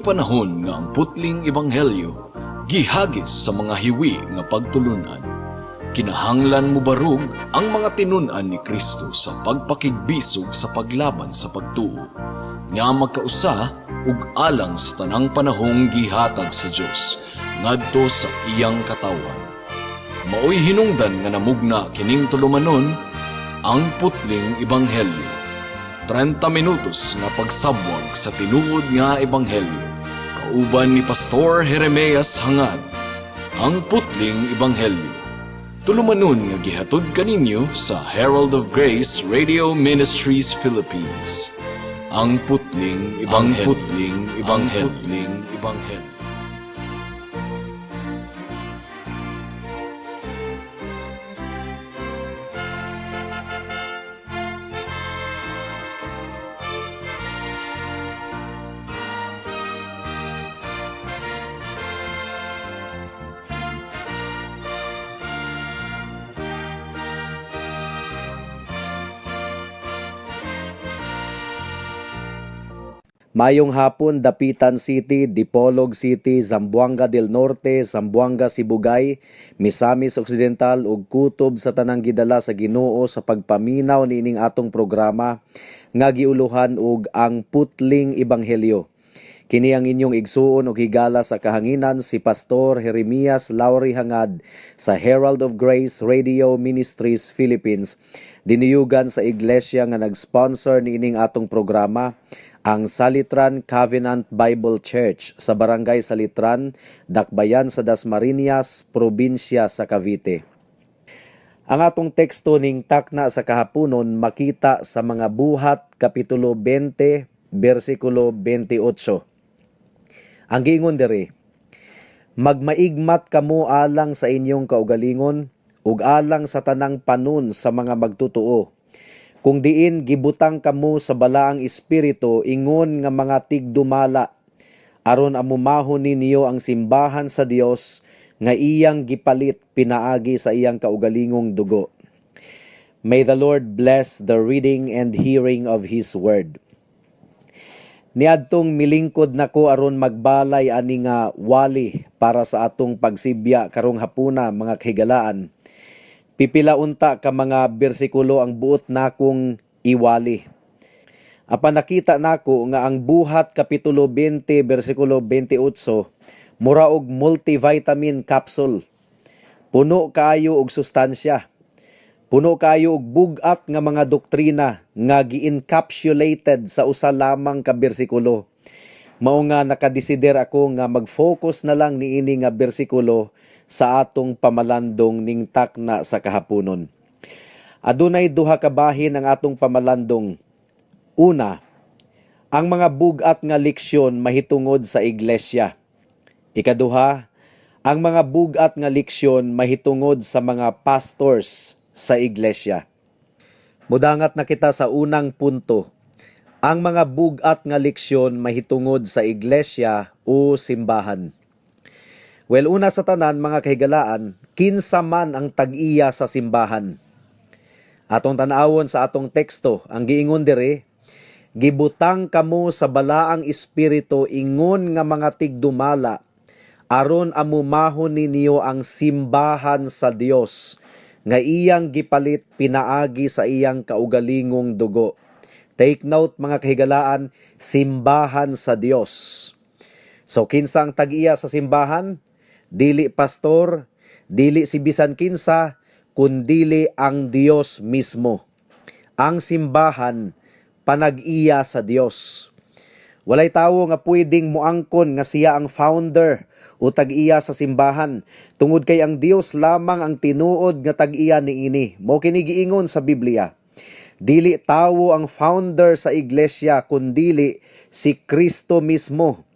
panahon nga ang putling ebanghelyo gihagis sa mga hiwi nga pagtulunan. Kinahanglan mobarog ang mga tinun-an ni Kristo sa pagpakigbisog sa paglaban sa pagtuo nga magkausa ug alang sa tanang panahong gihatag sa Dios ngadto sa iyang katawhan. Maoy hinungdan nga namugna kining tulumanon, Ang Putling Ebanghelyo. 30 minutos nga pagsabwag sa tinuod nga ebanghelyo. Kauban ni Pastor Jeremias Hangad. Ang Putling Ebanghelyo. Tulumanon nga gihatod kaninyo sa Herald of Grace Radio Ministries Philippines. Ang Putling Ebanghelyo. Ang Putling Ebanghelyo. Putling Ebanghelyo. Mayong hapon, Dapitan City, Dipolog City, Zamboanga del Norte, Zamboanga Sibugay, Misamis Occidental ug kutob sa tanang gidala sa Ginoo sa pagpaminaw niining atong programa nga giuluhan og Ang Putling Ebanghelyo. Kini ang inyong igsuon ug higala sa kahanginan, si Pastor Jeremias Lauri Hangad sa Herald of Grace Radio Ministries Philippines. Dinuyugan sa iglesia nga nag-sponsor niining atong programa, ang Salitran Covenant Bible Church sa Barangay Salitran, Dakbayan sa Dasmariñas, probinsya sa Cavite. Ang atong teksto ning takna sa kahaponon makita sa Mga Buhat Kapitulo 20, bersikulo 28. Ang giingon diri, "Magmaigmat kamo alang sa inyong kaugalingon ug alang sa tanang panon sa mga magtutuo. Kung diin gibutang kamo sa balaang espiritu ingon nga mga tigdumala aron amumahon ninyo ang simbahan sa Dios nga iyang gipalit pinaagi sa iyang kaugalingong dugo." May the Lord bless the reading and hearing of His word. Niadtong milingkod nako aron magbalay ani nga wali para sa atong pagsibya karong hapuna, mga kahigalaan. Pipila unta ka mga bersikulo ang buot nakong iwali. Apan nakita nako nga ang Buhat Kapitulo 20 bersikulo 28 mura og multivitamin capsule. Puno kaayo og sustansya. Puno kaayo og bug-at nga mga doktrina nga gi-encapsulated sa usa lamang ka bersikulo. Mao nga nakadesider ako nga mag-focus na lang niini nga bersikulo sa atong pamalandong ning takna sa kahaponon. Adunay duha ka bahin ang atong pamalandong. Una, ang mga bug-at nga leksyon mahitungod sa iglesia. Ikaduha, ang mga bug-at nga leksyon mahitungod sa mga pastors sa iglesia. Mudangat na kita sa unang punto. Ang mga bug-at nga leksyon mahitungod sa iglesia o simbahan. Well, una sa tanan, mga kahigalaan, kinsa man ang tag-iya sa simbahan? Atong tan-awon sa atong teksto, ang giingon diri, "Gibutang kamo sa balaang espiritu ingon nga mga tigdumala aron amumahon ninyo ang simbahan sa Dios nga iyang gipalit pinaagi sa iyang kaugalingong dugo." Take note, mga kahigalaan, simbahan sa Dios. So kinsa ang tag-iya sa simbahan? Dili pastor, dili si bisan kinsa, kundili ang Dios mismo. Ang simbahan panag-iya sa Dios. Walay tawo nga pwedeng muangkon nga siya ang founder o tag-iya sa simbahan tungod kay ang Dios lamang ang tinuod nga tag-iya niini. Mao kini giingon sa Biblia. Dili tawo ang founder sa iglesia kundili si Kristo mismo.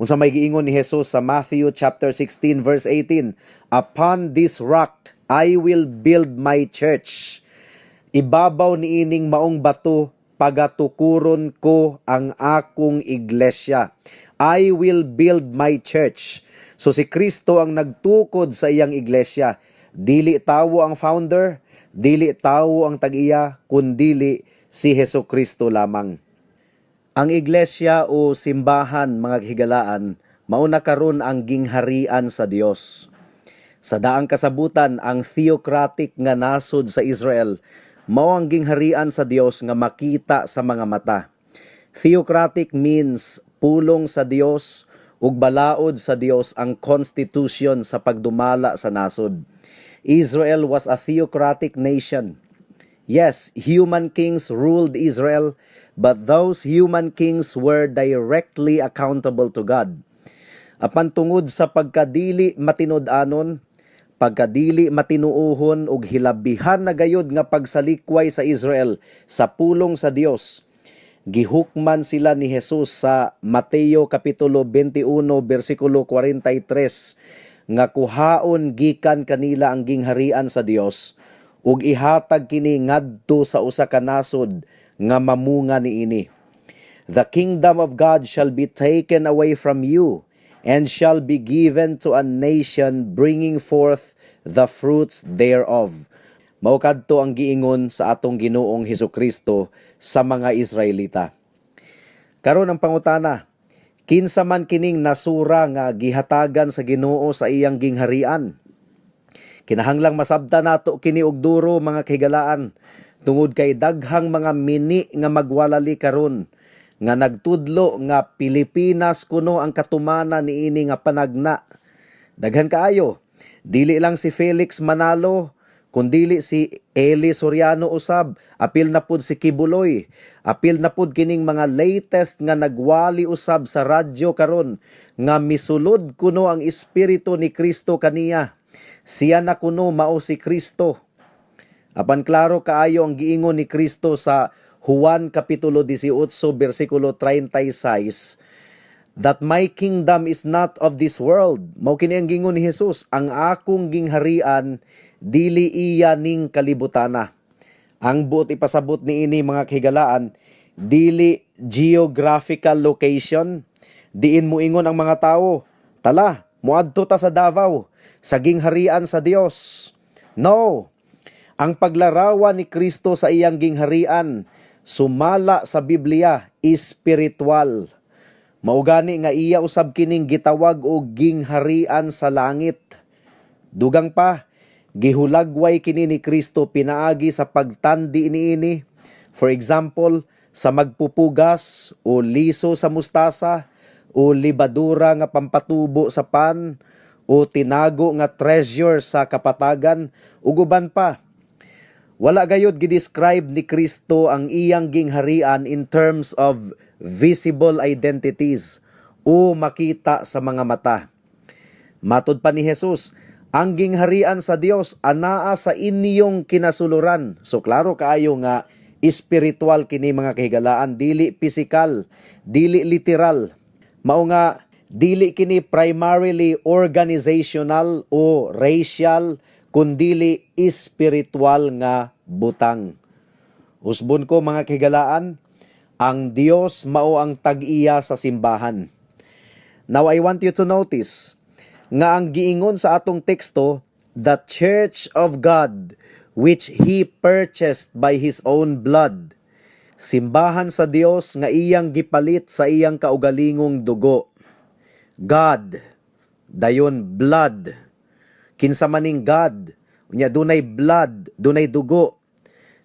Unsa may giingon ni Jesus sa Matthew chapter 16 verse 18? "Upon this rock I will build my church." "Ibabaw niining maong bato pagatukuron ko ang akong iglesia." "I will build my church." So si Kristo ang nagtukod sa iyang iglesia. Dili tawo ang founder, dili tawo ang tag-iya, kundili si Hesus Kristo lamang. Ang iglesia o simbahan, mga higalaan, mauna karon ang gingharian sa Dios. Sa daang kasabutan, ang theocratic nga nasod sa Israel mao ang gingharian sa Dios nga makita sa mga mata. Theocratic means pulong sa Dios ug balaod sa Dios ang constitution sa pagdumala sa nasod. Israel was a theocratic nation. Yes, human kings ruled Israel, but those human kings were directly accountable to God. Apan tungod sa pagkadili matinud-anon, pagkadili matinuohon ug hilabihan na gayud nga pagsalikway sa Israel sa pulong sa Dios, gihukman sila ni Jesus sa Mateo kapitulo 21 bersikulo 43 nga kuhaon gikan kanila ang gingharian sa Dios ug ihatag kini ngadto sa usa ka nasod nga mamunga niini. "The kingdom of God shall be taken away from you and shall be given to a nation bringing forth the fruits thereof." Mao kadto ang giingon sa atong Ginoong Hesukristo sa mga Israelita. Karon ang pangutana, kinsa man kining nasura nga gihatagan sa Ginoo sa iyang gingharian? Kinahanglang masabta nato kini og duro, mga kahigalaan, tungod kay daghang mga mini nga magwalali karon nga nagtudlo nga Pilipinas kuno ang katumanan niini nga panagna. Daghan kaayo. Dili lang si Felix Manalo, kundili si Eli Soriano usab, apil na pud si Quiboloy, apil na pud kining mga latest nga nagwali usab sa radyo karon nga misulod kuno ang espiritu ni Kristo kaniya. Siya na kuno mao si Kristo. Apan klaro kaayo ang giingon ni Kristo sa Juan kapitulo 18 bersikulo 36 that "My kingdom is not of this world." Mao kini ang giingon ni Jesus, "Ang akong gingharian dili iya ning kalibutana." Ang buot ipasabot niini, mga kahigalaan, dili geographical location diin muingon ang mga tao, "Tala, muadto ta sa Davao, sa gingharian sa Dios." No. Ang paglarawan ni Kristo sa iyang gingharian sumala sa Biblia, espiritual. Mao gani nga iya usab kining gitawag og gingharian sa langit. Dugang pa, gihulagway kini ni Kristo pinaagi sa pagtandi niini. For example, sa magpupugas o liso sa mustasa o libadura nga pampatubo sa pan o tinago nga treasure sa kapatagan ug uban pa. Wala gayud gi-describe ni Kristo ang iyang gingharian in terms of visible identities o makita sa mga mata. Matod pa ni Jesus, ang gingharian sa Dios anaa sa inyong kinasuluran. So klaro kaayo nga espiritual kini, mga kahigalaan, dili physical, dili literal. Mao nga dili kini primarily organizational o racial, kundili espiritual nga butang. Usbon ko, mga kahigalaan, ang Dios mao ang tag-iya sa simbahan. Now I want you to notice nga ang giingon sa atong teksto, "the church of God which He purchased by His own blood." Simbahan sa Dios nga iyang gipalit sa iyang kaugalingong dugo. God, dayon blood. Kinsa maning God? Unya dunay blood, dunay dugo.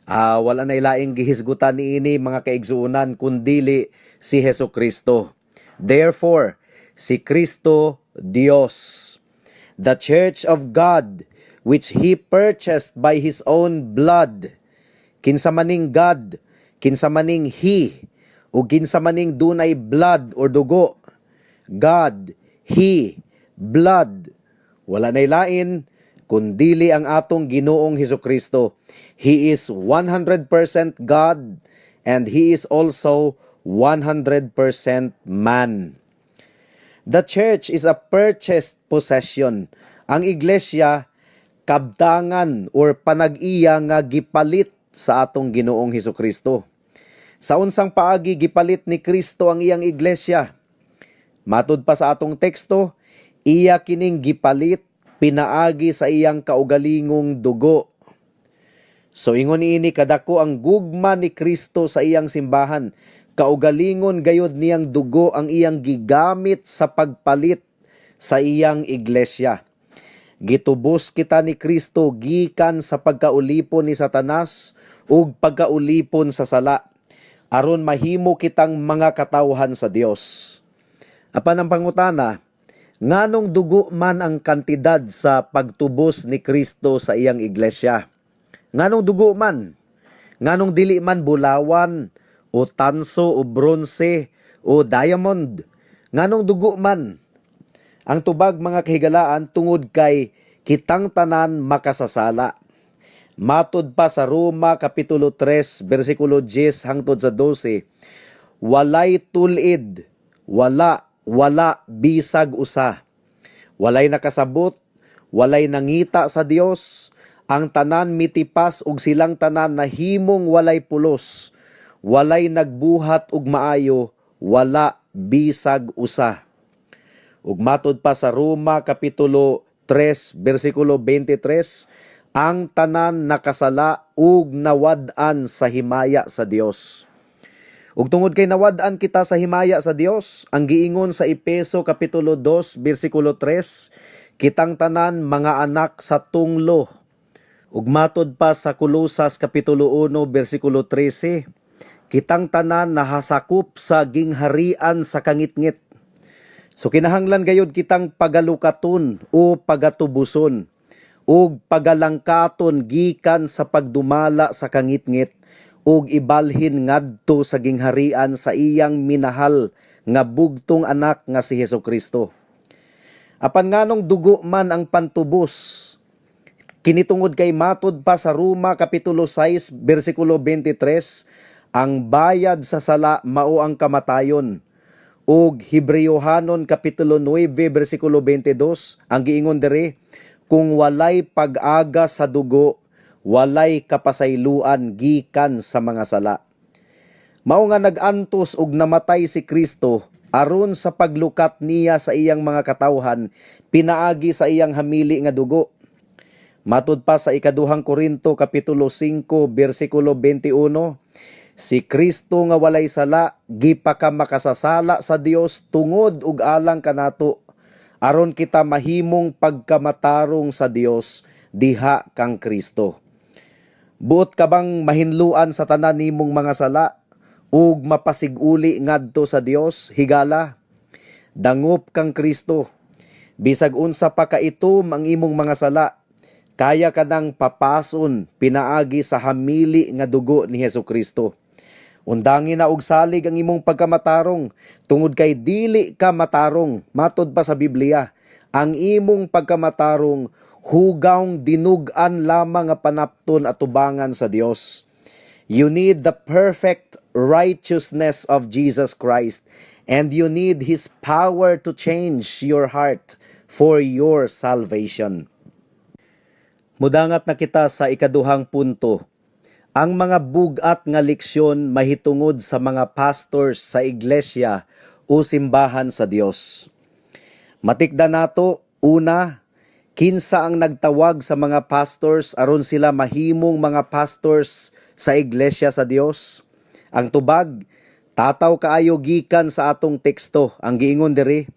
Ah, wala na ilaing gihisgutan niini, mga kaigsuonan, kundili si Hesus Kristo. Therefore, si Kristo Dios. "The church of God which He purchased by His own blood." Kinsa maning God, kinsa maning He, ug kinsa maning dunay blood or dugo? God, He, blood. Wala nay lain kundili ang atong Ginoong Hesus Kristo. He is 100% God and He is also 100% man. The church is a purchased possession. Ang iglesia kabtangan or panag-iya nga gipalit sa atong Ginoong Hesus Kristo. Sa unsang paagi gipalit ni Kristo ang iyang iglesia? Matud pa sa atong teksto, iya kining gipalit pinaagi sa iyang kaugalingong dugo. So ingon niini, kadako ang gugma ni Kristo sa iyang simbahan. Kaugalingon gayod niyang dugo ang iyang gigamit sa pagpalit sa iyang iglesia. Gitubos kita ni Kristo gikan sa pagkaulipon ni Satanas ug pagkaulipon sa sala aron mahimo kitang mga katawhan sa Dios. Apan ang pangutana, nganong dugo man ang kantidad sa pagtubos ni Kristo sa iyang iglesia? Nganong dugo man? Nganong dili man bulawan o tanso o bronse o diamond? Nganong dugo man? Ang tubag, mga kahigalaan, tungod kay kitang tanan makasasala. Matod pa sa Roma kapitulo 3 bersikulo 10 hangtod sa 12, walay tulid, wala, wala bisag usa. Walay nakasabot, walay nangita sa Dios, ang tanan mitipas ug silang tanan nahimong walay pulos. Walay nagbuhat og maayo, wala bisag usa. Ug matod pa sa Roma kapitulo 3 bersikulo 23, ang tanan nakasala ug nawad-an sa himaya sa Dios. Ug tungod kay nawad-an kita sa himaya sa Dios, ang giingon sa Epeso kapitulo 2 bersikulo 3, kitang tanan mga anak sa tunglo. Ug matod pa sa Kolosas kapitulo 1 bersikulo 13, kitang tanan nahasakop sa gingharian sa kangitngit. So kinahanglan gayud kitang pagalukaton o pagatubuson ug pagalangkaton gikan sa pagdumala sa kangitngit ug ibalhin ngadto sa gingharian sa iyang minahal nga bugtong anak nga si Hesus Kristo. Apan nganong dugo man ang pantubos? Kini tungod kay matod pa sa Roma kapitulo 6 bersikulo 23, ang bayad sa sala mao ang kamatayon. Ug Hebreohanon kapitulo 9 bersikulo 22, ang giingon diri, kung walay pag-aga sa dugo, walay kapasayloan gikan sa mga sala. Mao nga nag-antos ug namatay si Kristo aron sa paglukat niya sa iyang mga katawhan pinaagi sa iyang hamili nga dugo. Matud pa sa Ikaduhang Korinto kapitulo 5 bersikulo 21, si Kristo nga walay sala gipakamakasasala sa Dios tungod ug alang kanato aron kita mahimong pagkamatarong sa Dios diha kang Kristo. Buot ka bang mahinluan sa tanan nimong mga sala ug mapasiguli ngadto sa Dios, higala? Dangop kang Kristo. Bisag unsa pa kaitom ang imong mga sala, kaya ka nang papason pinaagi sa hamili nga dugo ni Hesus Kristo. Undangi na og salig ang imong pagkamatarong tungod kay dili ka matarong. Matod pa sa Biblia, ang imong pagkamatarong hugawng dinug-an lamang nga panapton atubangan sa Dios. You need the perfect righteousness of Jesus Christ and you need His power to change your heart for your salvation. Mudangat na kita sa ikaduhang punto. Ang mga bugat nga leksyon mahitungod sa mga pastors sa iglesia o simbahan sa Dios. Matikda nato, una, kinsa ang nagtawag sa mga pastors aron sila mahimong mga pastors sa iglesia sa Dios? Ang tubag, tataw kaayo gikan sa atong teksto. Ang giingon diri,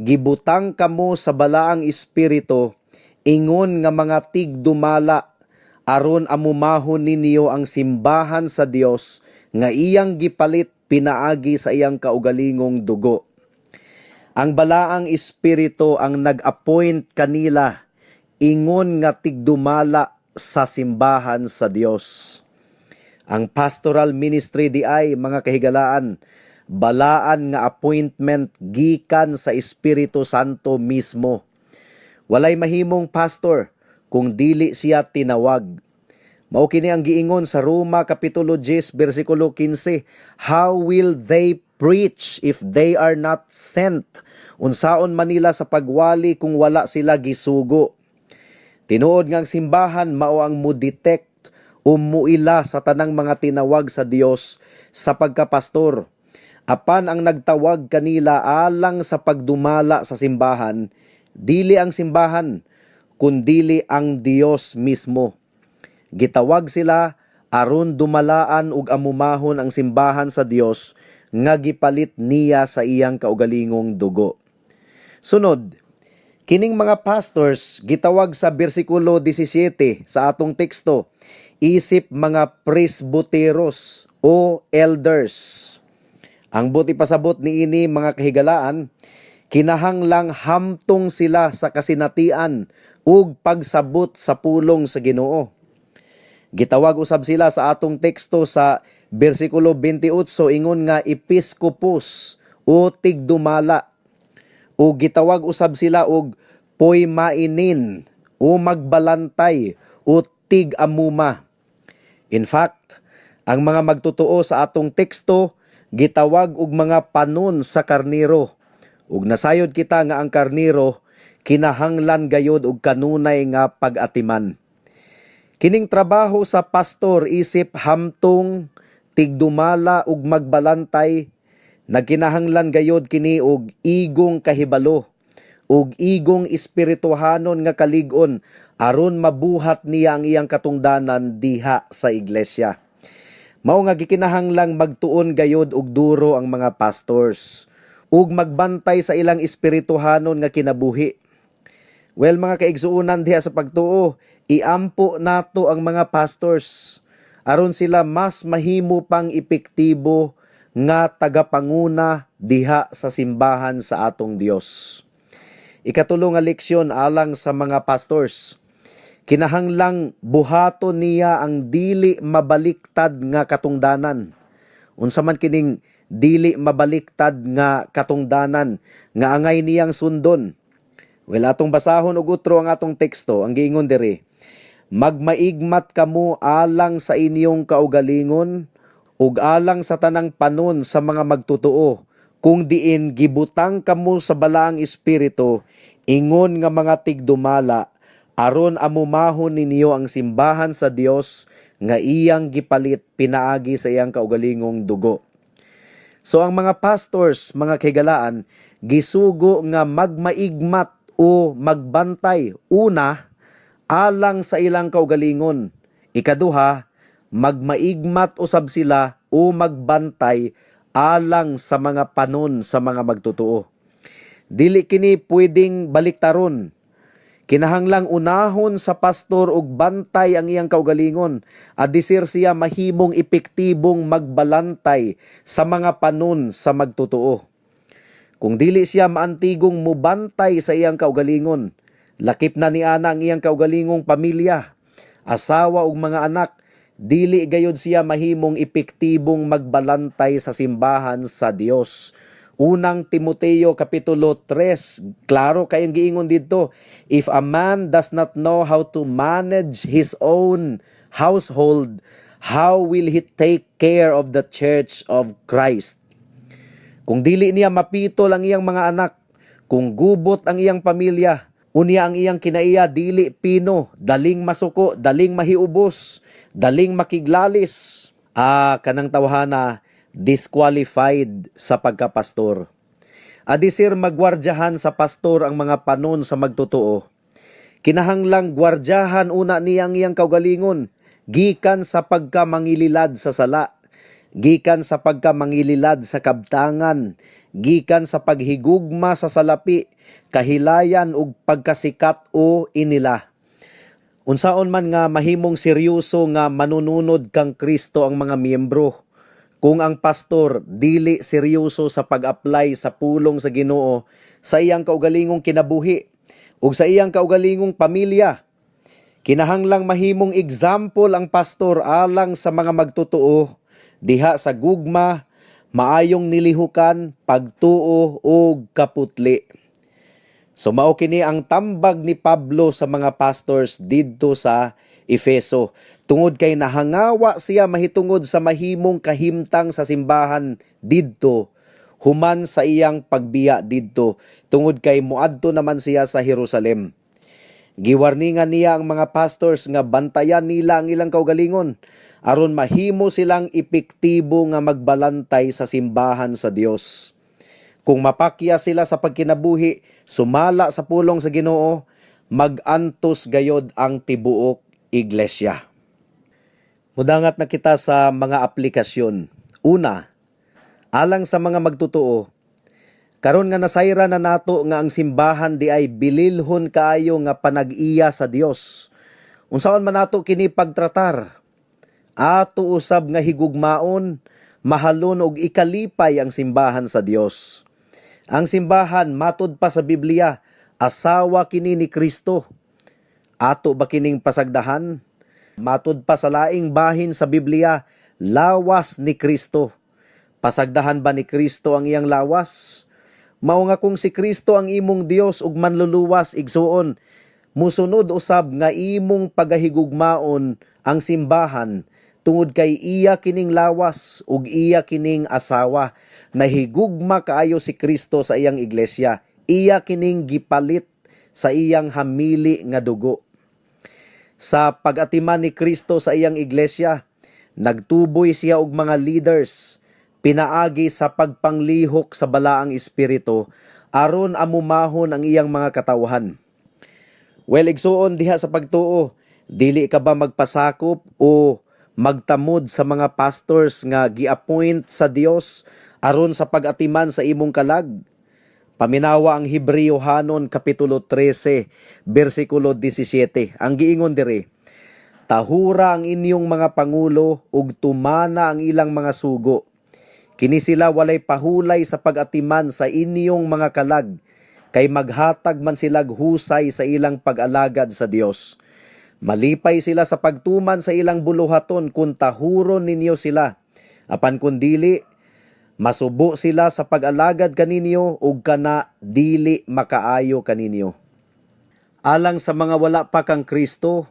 gibutang kamo sa Balaang Espiritu ingon nga mga tigdumala aron amumahon ninyo ang simbahan sa Dios nga iyang gipalit pinaagi sa iyang kaugalingong dugo. Ang Balaang Espiritu ang nag-appoint kanila ingon nga tigdumala sa simbahan sa Dios. Ang pastoral ministry di ay, mga kahigalaan, balaan nga appointment gikan sa Espiritu Santo mismo. Walay mahimong pastor kung dili siya tinawag. Mao kini ang giingon sa Roma kapitulo 10 bersikulo 15, "How will they preach if they are not sent?" Unsaon man nila sa pagwali kung wala sila gisugo? Tinuod nga ang simbahan mao ang mo-detect o muila sa tanang mga tinawag sa Dios sa pagkapastor. Apan ang nagtawag kanila alang sa pagdumala sa simbahan, dili ang simbahan, kundili ang Dios mismo. Gitawag sila aron dumalaan ug amumahon ang simbahan sa Dios nga gipalit niya sa iyang kaugalingong dugo. Sunod, kining mga pastors gitawag sa bersikulo 17 sa atong teksto isip mga presbyteros o elders. Ang buot ipasabot niini, mga kahigalaan, kinahanglang hamtong sila sa kasinatian ug pagsabot sa pulong sa Ginoo. Gitawag usab sila sa atong teksto sa bersikulo 28 ingon nga episkopos o tigdumala. O gitawag usab sila og poimainin o magbalantay o tig-amuma. In fact, ang mga magtotoo sa atong teksto gitawag og mga panon sa karniro. Ug nasayod kita nga ang karniro kinahanglan gayod og kanunay nga pag-atiman. Kining trabaho sa pastor isip hamtong, tigdumala ug magbalantay, nagkinahanglan gayod kini og igong kahibalo ug igong espirituhanon nga kalig-on aron mabuhat niya ang iyang katungdanan diha sa iglesia. Mao nga gikinahanglang magtuon gayod og duro ang mga pastors ug magbantay sa ilang espirituhanon nga kinabuhi. Well, mga kaigsuonan diha sa pagtuo, iampo nato ang mga pastors aron sila mas mahimo pang epektibo nga tagapanguna diha sa simbahan sa atong Dios. Ikatulo nga leksyon alang sa mga pastors. Kinahanglang buhaton niya ang dili mabaliktad nga katungdanan. Unsa man kining dili mabaliktad nga katungdanan nga angay niyang sundon? Well, atong basahon og utro ang atong teksto. Ang giingon diri, "Magmaigmat kamo alang sa inyong kaugalingon ug alang sa tanang panon sa mga magtotoo, kung diin gibutang kamo sa Balaang Espiritu ingon nga mga tigdumala aron amumahon ninyo ang simbahan sa Dios nga iyang gipalit pinaagi sa iyang kaugalingong dugo." So ang mga pastors, mga kahigalaan, gisugo nga magmaigmat o magbantay, una, alang sa ilang kaugalingon. Ikaduha, magmaigmat usab sila o magbantay alang sa mga panon sa mga magtotoo. Dili kini pwedeng baliktaron. Kinahanglang unahon sa pastor og bantay ang iyang kaugalingon. Adisir siya mahimong epektibong magbalantay sa mga panon sa magtotoo. Kung dili siya maantigong mubantay sa iyang kaugalingon, lakip na ni ana ang iyang kaugalingong pamilya, asawa ug mga anak, dili gayod siya mahimong epektibong magbalantay sa simbahan sa Dios. Unang Timoteo kapitulo 3, klaro kayong giingon didto, "If a man does not know how to manage his own household, how will he take care of the church of Christ?" Kung dili niya mapitol ang iyang mga anak, kung gubot ang iyang pamilya, unya ang iyang kinaiya dili pino, daling masuko, daling mahiubos, daling makiglalis, kanang tawhana disqualified sa pagkapastor. Adisir magwardyahan sa pastor ang mga panon sa magtotoo, kinahanglang gwardyahan una niya ang iyang kaugalingon, gikan sa pagkamangililad sa sala, gikan sa pagkamangililad sa kabtangan, gikan sa paghigugma sa salapi, kahilayan ug pagkasikat o inila. Unsaon man nga mahimong seryoso nga manununod kang Kristo ang mga miyembro kung ang pastor dili seryoso sa pag-apply sa pulong sa Ginoo sa iyang kaugalingong kinabuhi ug sa iyang kaugalingong pamilya? Kinahanglang mahimong example ang pastor alang sa mga magtotoo diha sa gugma, maayong nilihukan, pagtuo ug kaputli. So mao kini ang tambag ni Pablo sa mga pastors didto sa Efeso tungod kay nahangawa siya mahitungod sa mahimong kahimtang sa simbahan didto human sa iyang pagbiya didto, tungod kay moadto naman siya sa Jerusalem. Giwarningan niya ang mga pastors nga bantayan nila ang ilang kaugalingon aron mahimo silang epektibo nga magbalantay sa simbahan sa Dios. Kung mapakya sila sa pagkinabuhi sumala sa pulong sa Ginoo, magantos gayod ang tibuok iglesia. Mudangat na kita sa mga aplikasyon. Una, alang sa mga magtotoo, karon nga nasayra na nato nga ang simbahan di ay bililhon kaayo nga panag-iya sa Dios. Unsaon man nato kini pagtratar? Ato usab nga higugmaon, mahalon og ikalipay ang simbahan sa Dios. Ang simbahan, matud pa sa Biblia, asawa kini ni Kristo. Ato ba kining pasagdahan? Matud pa sa laing bahin sa Biblia, lawas ni Kristo. Pasagdahan ba ni Kristo ang iyang lawas? Mao nga kung si Kristo ang imong Dios ug manluluwas, igsuon, musunod usab nga imong pagahigugmaon ang simbahan tungod kay iya kining lawas ug iya kining asawa. Nahigugma kaayo si Kristo sa iyang iglesia. Iya kining gipalit sa iyang hamili nga dugo. Sa pag-atiman ni Kristo sa iyang iglesia, nagtuboy siya og mga leaders pinaagi sa pagpanglihok sa Balaang Espiritu aron amumahon ang iyang mga katawhan. Well, igsuon diha sa pagtuo, dili ka ba magpasakop o magtamod sa mga pastors nga gi-appoint sa Dios aron sa pag-atiman sa imong kalag? Paminawa ang Hebreohanon kapitulo 13 bersikulo 17. Ang giingon diri, "Tahura ang inyong mga pangulo ug tumana ang ilang mga sugo. Kini sila walay pahulay sa pag-atiman sa inyong mga kalag, kay maghatag man silag husay sa ilang pag-alagad sa Dios. Malipay sila sa pagtuman sa ilang buluhaton kung tahuron ninyo sila. Apan kung dili, masubo sila sa pag-alagad kaninyo ug kana dili makaayo kaninyo." Alang sa mga wala pa kang Kristo,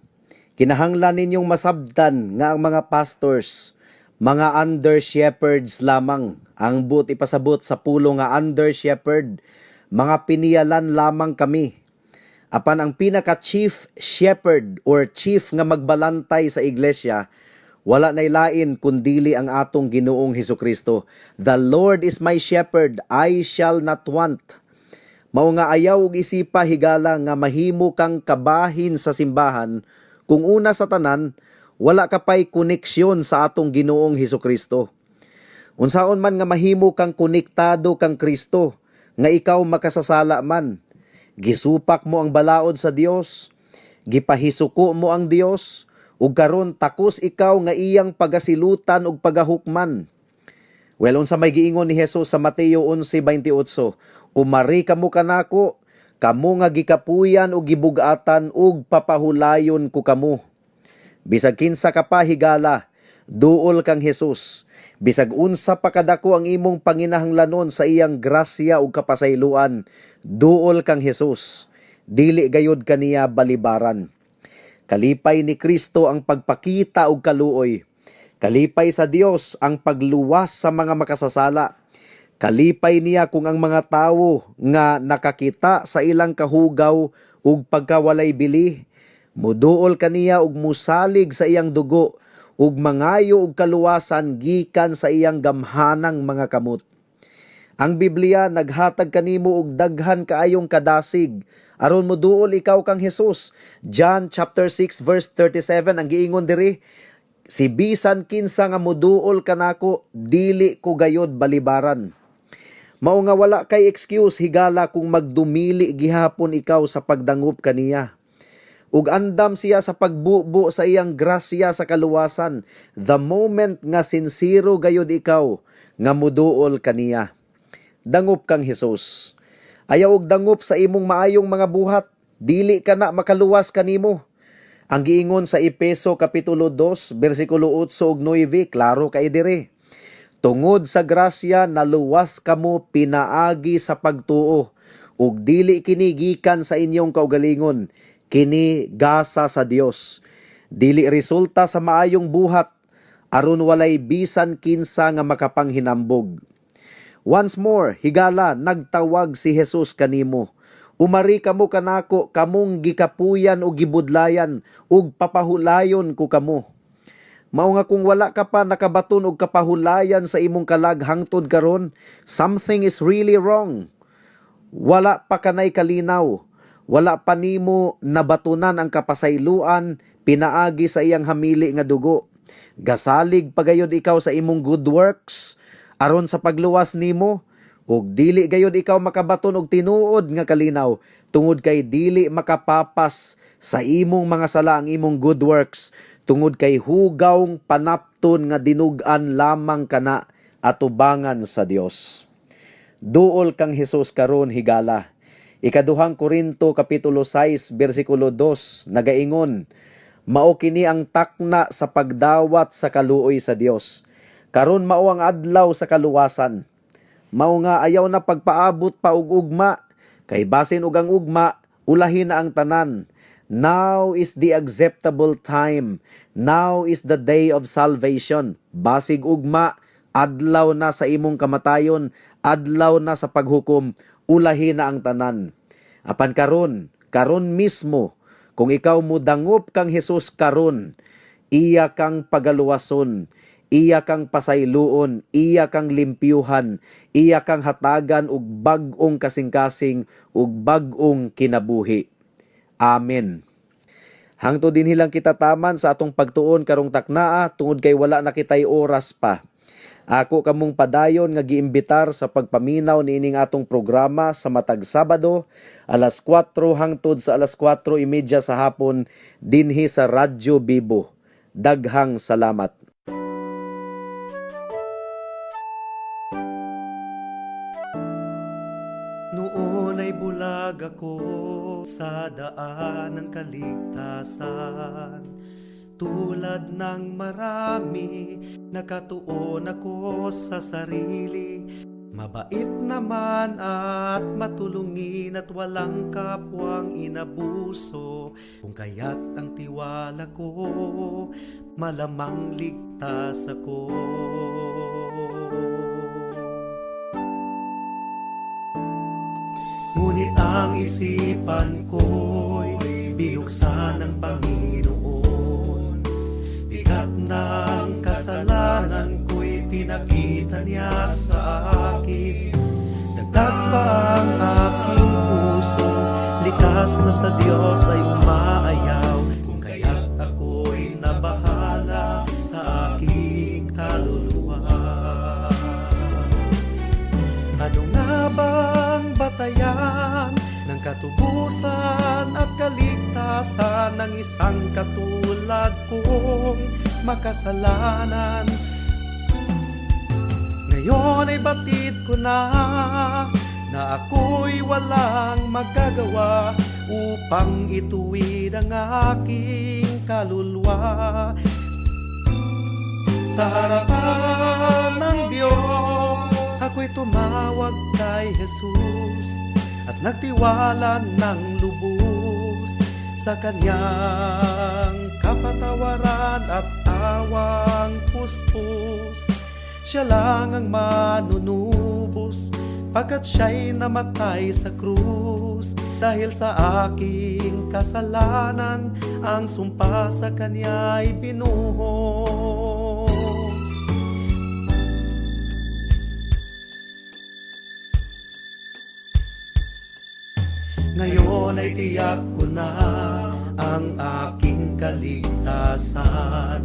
kinahanglan ninyong masabtan nga ang mga pastors, mga under shepherds lamang. Ang buot ipasabot sa pulong nga under shepherd, mga piniyalan lamang kami. Apan ang pinaka chief shepherd or chief nga magbalantay sa iglesia, wala nay lain kundili ang atong Ginoong Hesukristo. "The Lord is my shepherd, I shall not want." Mao nga ayaw og isipa, higala, nga mahimo kang kabahin sa simbahan kung una sa tanan wala ka pay koneksyon sa atong Ginoong Hesukristo. Unsaon man nga mahimo kang konektado kang Kristo nga ikaw makasasala man? Gisupak mo ang balaod sa Dios, gipahisuko mo ang Dios, ug karon takos ikaw nga iyang pagasilutan ug pagahukman. Well, unsa may giingon ni Jesus sa Mateo 11:28? "Umari kamo kanako, kamo nga gikapuyan ug gibug-atan, ug papahulayon ko kamo." Bisag kinsa ka pa, higala, duol kang Jesus. Bisag unsa pa kadako ang imong panginahanglanon sa iyang grasya ug kapasayloan, duol kang Jesus. Dili gayud kaniya balibaran. Kalipay ni Kristo ang pagpakita og kaluoy. Kalipay sa Dios ang pagluwas sa mga makasasala. Kalipay niya kung ang mga tawo nga nakakita sa ilang kahugaw ug pagkawalay bili, muduol kaniya ug musalig sa iyang dugo ug mangayo og kaluwasan gikan sa iyang gamhanang mga kamot. Ang Biblia naghatag kanimo og daghan kaayong kadasig aron moduol ikaw kang Jesus. John chapter 6 verse 37, ang giingon diri, "Si bisan kinsa nga moduol kanako, dili ko gayod balibaran." Mao nga wala kay excuse, higala, kung magdumili gihapon ikaw sa pagdangop kaniya. Ug andam siya sa pagbubo sa iyang grasya sa kaluwasan the moment nga sinsero gayod ikaw nga muduol kaniya. Dangop kang Hesus. Ayaw og dangop sa imong maayong mga buhat, dili ka na makaluwas kanimo. Ang giingon sa Epeso kapitulo 2 bersikulo 8 ug 9, klaro kay dire. "Tungod sa grasya naluwas kamo pinaagi sa pagtuo, ug dili kini gikan sa inyong kaugalingon, kini gasa sa Dios. Dili resulta sa maayong buhat, aron walay bisan kinsa nga makapanghinambog." Once more, higala, nagtawag si Jesus kanimo. "Umari kamo kanako, kamong gikapuyan o gibudlayan, ug papahulayon ko kamo." Mao nga kung wala ka pa nakabaton og kapahulayan sa imong kalag hangtod karon, something is really wrong. Wala pa kanay kalinaw. Wala pa nimo nabatunan ang kapasayloan pinaagi sa iyang hamili nga dugo. Gasalig pagayod ikaw sa imong good works aron sa pagluwas nimo, ug dili gayod ikaw makabaton og tinuod nga kalinaw tungod kay dili makapapas sa imong mga sala ang imong good works, tungod kay hugawng panapton nga dinug-an lamang kana atubangan sa Dios. Duol kang Hesus karon, higala. Ikaduhang Korinto kapitulo 6 bersikulo 2 nagaingon, "Mao kini ang takna sa pagdawat sa kaluoy sa Dios. Karon mao ang adlaw sa kaluwasan." Mao nga ayaw na pagpaabot pa og ugma, kay basin og ang ugma ulahin na ang tanan. Now is the acceptable time. Now is the day of salvation. Basig ugma, adlaw na sa imong kamatayon, adlaw na sa paghukom, ulahin na ang tanan. Apan karon, karon mismo, kung ikaw mudangop kang Hesus karon, iya kang pagaluwason, iya kang pasayloon, iya kang limpyuhan, iya kang hatagan og bag-ong kasing-kasing ug bag-ong kinabuhi. Amen. Hangtod dinhi lang kita taman sa atong pagtuon karong taknaa tungod kay wala na kitay oras pa. Ako kamong padayon nga giimbitar sa pagpaminaw niining atong programa sa matag Sabado alas 4 hangtod sa alas 4:30 sa hapon dinhi sa Radyo Bibo. Daghang salamat. Noon ay bulag ako sa daan ng kaligtasan. Tulad ng marami, nakatuon ako sa sarili. Mabait naman at matulungin at walang kapwang inabuso. Kung kaya't ang tiwala ko, malamang ligtas ako. Ngunit ang isipan ko'y binuksan ng Panginoon. Bigat ng kasalanan ko'y pinakita niya sa akin. Dagdag pa ang aking puso, likas na sa Diyos ay umaayaw. Kung kaya't ako'y nabahala sa aking kaluluwa. Ano nga bang batayan ng katubusan at kaligtasan ng isang katulad kong makasalanan? Ngayon ay batid ko na na ako'y walang magagawa upang ituwid ang aking kaluluwa. Sa harapan ng Diyos, ako'y tumawag kay Jesus at nagtiwala ng lubos sa kanyang kapatawaran at awang puspos. Siya lang ang manunubos pagkat siya'y namatay sa krus. Dahil sa aking kasalanan, ang sumpa sa kanya'y binuhos. Ngayon ay tiyak ko na ang aking kaligtasan,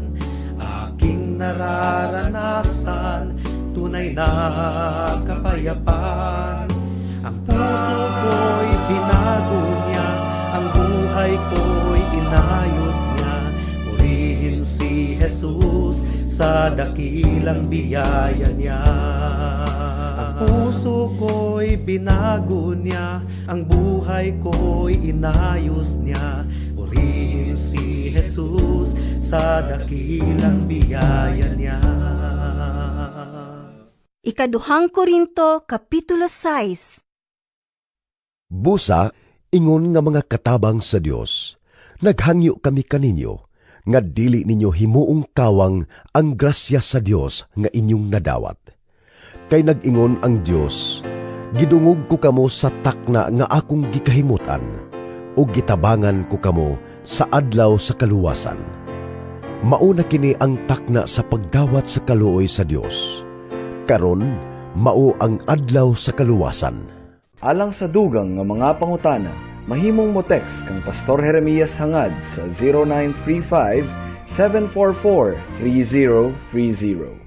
aking nararanasan, tunay na kapayapaan. Ang puso ko'y binago niya, ang buhay ko'y inayos niya. Purihin si Jesus sa dakilang biyaya niya. Ang puso ko'y binago niya, ang buhay ko'y inayos niya. Purihin si Jesus sa dakilang biyaya niya. Ikaduhang Korinto, Kapitulo 6. Busa, ingon nga mga katabang sa Dios, naghangyo kami kaninyo, nga dili ninyo himuong kawang ang grasya sa Dios nga inyong nadawat. Kay nag-ingon ang Dios, "Gidungog ko kamo sa takna nga akong gikahimutan, ug gitabangan ko kamo sa adlaw sa kaluwasan." Mauna kini ang takna sa pagdawat sa kaluoy sa Dios. Karon, mao ang adlaw sa kaluwasan. Alang sa dugang nga mga pangutana, mahimong mo text kang Pastor Jeremias Hangad sa 0935 744-3030.